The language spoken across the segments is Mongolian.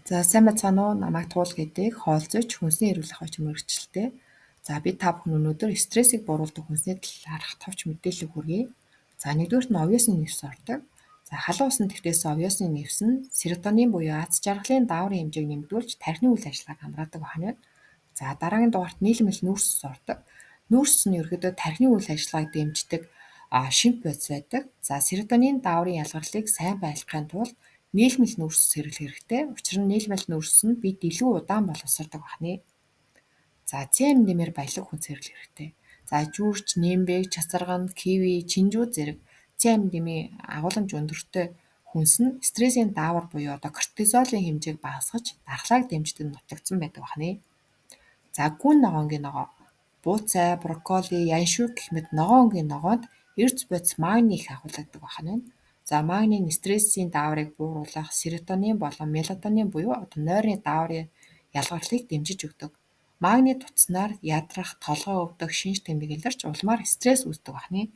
За сайн байцгаана уу? Намайг Туул гэдэг хоол зүйч, хүнсний эрүүл ахуйч мэргэжилтэй. За би та бүхэн өнөөдөр стрессийг бууруулдаг хүнсний талаарх товч мэдээлэл хүргэе. За нэгдүгээрт нь овёсны нэвс ордог. За халуун усанд твтээсэн овёсны нэвс нь серотонин буюу аз жаргалын дааврын хэмжээг нэмэгдүүлж тархины үйл ажиллагааг хамраадаг байна. За дараагийн дугаарт нийлмэл нүүрс ус ордог. Нүүрс ус нь ерөнхийдөө тархины үйл ажиллагааг дэмждэг шимп бодис байдаг. За серотонин дааврын ялгарлыг сайн байлгахын тулд нийлмэл нүүрс ус хэрэглэх хэрэгтэй. Учир нь нийлмэл нүүрс нь бид илүү удаан боловсрдог байна. За С нэмэр баялаг хүнс хэрэглэх хэрэгтэй. За жүүрч, нэмбэг, часарган, киви, чинжүү зэрэг С нэмийн агуулмж өндөртэй хүнс нь стрессийн даавар буюу одоо кортизолын хэмжээг багасгаж дархлааг дэмждэг нь нотолгдсон байдаг байна. За гүн ногоонгийн ногоо, бууцай, брокколи, яншуу гэх мэт ногоон өнгийн ногоонд эрц бодис магний их агуулдаг байна. За магний нь стрессийн дааврыг бууруулах, серотонин болон мелатонин буюу одоо нойрны дааврын ялгарлыг дэмжиж өгдөг. Магний дутснаар ядрах, толгой өвдөх шинж тэмдэг илэрч улмаар стресс үүсдэг байна.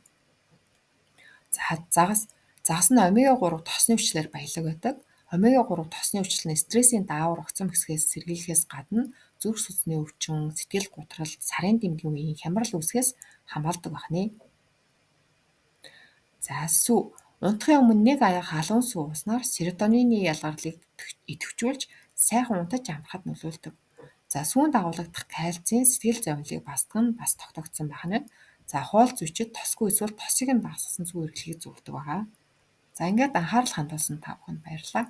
За загас загас нь омега 3 тосны хүчлээр баялаг байдаг. Омега 3 тосны хүчил нь стрессийн даавар огцом хэсгээс сэргийлэхээс гадна зүрх судасны өвчин, сэтгэл гутрал, сарын дэмгийн үеийн хямрал үүсгэхээс хамгаалдаг байна. За сүү. Унтахын өмнө нэг аяга халуун сүү ууснаар серотонины ялгарлыг идэвхжүүлж сайхан унтаж амрахад нөлөөлдөг. За сүүнд агуулгадах кальцийн сэтгэл зовнилыг багасгах нь бас тогтоогдсон байна. За хоол зүйчид тосгүй эсвэл тосыг нь багасгасан сүү хэрэглэхийг зөвлөдөг байгаа. За ингээд анхаарал хандуулсан та бүхэнд баярлалаа.